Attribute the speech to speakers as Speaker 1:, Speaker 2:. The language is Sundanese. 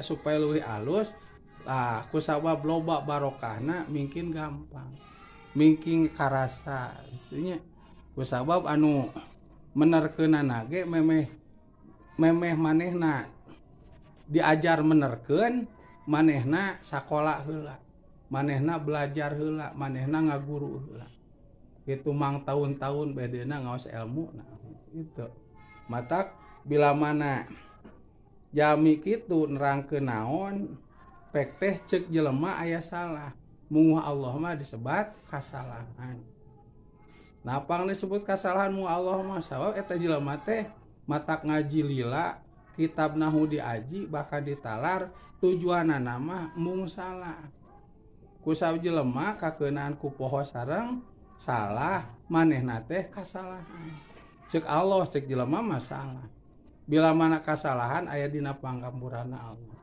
Speaker 1: Supaya leuwih alus lah, kusabab loba barokahna mungkin gampang, mungkin karasa itunya, kusabab anu menerkeunana ge memeh memeh manehna diajar menerkeun, manehna sakola heula, manehna belajar heula, manehna ngaguru heula itu mang tahun-tahun bedena ngaos ilmu. Nah, itu matak bila mana jalmi kitu nerangkeun naon pek teh cek jelema aya salah, munguh Allah mah disebat kasalahan. Napang disebut kasalahan mu Allah mah, sabab eta jelema teh matak ngaji lila, kitab nahu diaji, bahkan ditalar, tujuanana mah mung salah. Kusabab jelema kakeunaan ku poho sareng salah, manehna teh kasalahan. Cek Allah, cek jelema mah salah. Bila mana kasalahan aya dina pangampurana Allah.